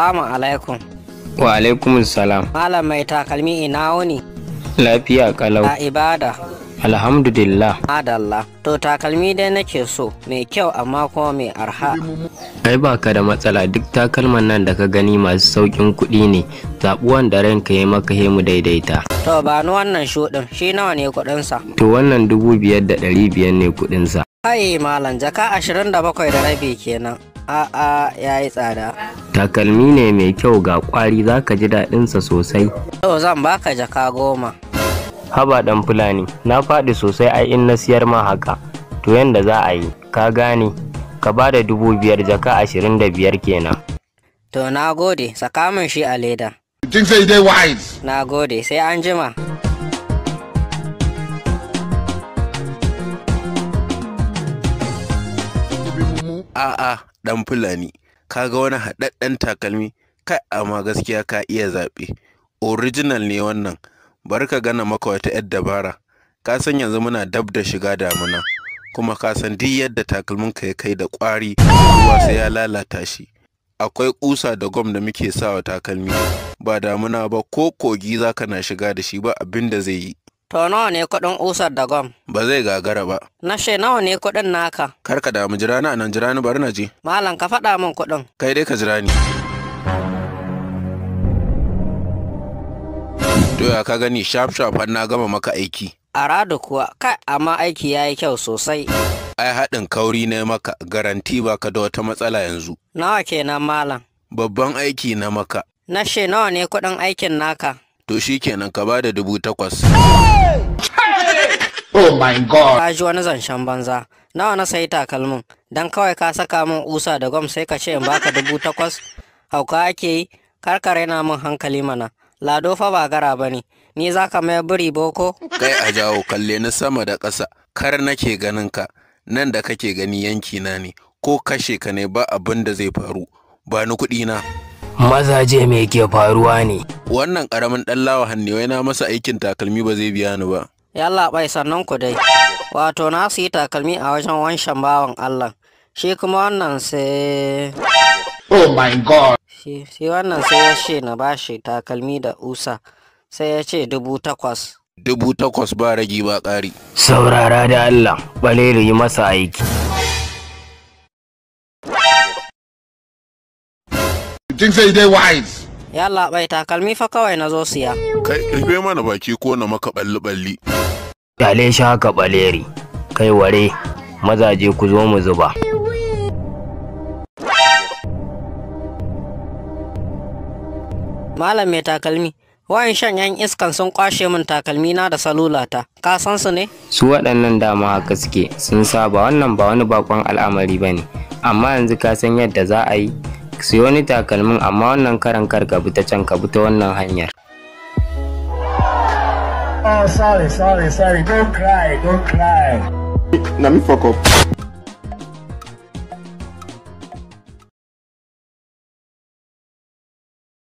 Salamu alaikum. Wa alaikum salam. Malam mai takalmi, ina wuni? Lafiya kalau. A ibada? Alhamdulillah. Madalla. To, takalmi dai nake so, mai kyau amma kuma mai arha. Ai baka da matsala, duk takalman nan da ka gani masu sauƙin kuɗi ne. Zaɓi wanda ranka ya maka, he mu daidaita. To, ba ni wannan shuɗin, shi nawa ne kuɗinsa? To, wannan 5,500 ne kuɗinsa. Kai malam, jaka 27.5 kenan. A'a, ya yi tsada. Takalmi ne mai kyau ga ƙwari, za ka ji daɗinsa sosai. To, zan baka jaka 10. Haba ɗan Fulani, na faɗi sosai ai in na siyar ma haka. To, yanda za a yi, ka gane, ka ba da 5,000, jaka 25 kenan. To, na gode, saka min shi a leda. You think say you dey wise? Na gode, sai an jima. You be mumu. A'a, ɗan Fulani, ka ga wani haɗaɗɗen takalmi, kai amma gaskiya ka iya zaɓe. Original ne wannan, bari ka gana maka wata 'yar dabara. Ka san yanzu muna dab da shiga damuna, kuma ka san duk yadda takalminka ya kai da ƙwari, ruwa sai ya lalata shi. Akwai ƙusa da gwam da muke sawa takalmi, ba damuna ba ko kogi za ka na shiga da shi, ba abin da zai yi. To, nawa ne kuɗin usar da gwam? Ba zai gagara ba. Na she nawa ne kuɗin naka? Kar ka damu, jira ni a nan, jira ni, bari na je. Malam, ka faɗa min kuɗin. Kai dai ka jira ni. To, ya ka gani? Shaf shaf har na gama maka aiki. Aradu kuwa, kai amma aiki ya yi kyau sosai. Ai haɗin kauri ne maka, garanti baka da wata matsala yanzu. Nawa kenan, malam? Babban aiki na maka. Na she nawa ne kuɗin aikin naka? To shikenan, ka bada 8,000. Oh my God. Ka ji wani zancen banza. Nawa na sayi takalmin? Dan kawai ka saka min usa da gwam sai ka ce in baka 8,000? Hauka ake yi, kar ka raina min hankali mana. Lado fa ba gara ba ne. Ni za ka mayar biri boko? Kai a jawo, kalle ni sama da ƙasa, kar nake ganin ka, nan da kake gani yanki na ne, ko kashe ka ne ba abin da zai faru. Ba ni kuɗi na. Mazaje, me ke faruwa ne? Wannan ƙaramin ɗan lawa hannu wai na masa aikin takalmi ba zai biya ni ba. Yalla bai, sannan ku dai. Wato na siyi takalmi a wajen wanshan bawan Allah. Shi kuma wannan sai Oh my God. shi wannan sai ya ce na bashi takalmi da usa. Sai ya ce 8,000. 8,000 ba ragi ba ƙari. Saurara da Allah, Ɓaleru, yi masa aiki. You think say you dey wise? Yalla bai, takalmi fa kawai na zo siya. Kai, rufe mana baki ko na maka ɓalli-ɓalli. Kyale shi haka, Ɓaleri. Kai ware, mazaje ku zo mu zuba. Malam mai takalmi, wayan shan yan iskan sun kwashe min takalmi na da salulata. Ka san su ne? Su waɗannan dama haka suke, sun saba, wannan ba wani bakon al'amari ba ne. Amma yanzu ka san yadda za a yi, siyo wani takalmin, amma wannan karan kar ka bi ta can, ka bi ta wannan hanyar. Oh, sorry, sorry, sorry. Don't cry, don't cry. Na me fuck up.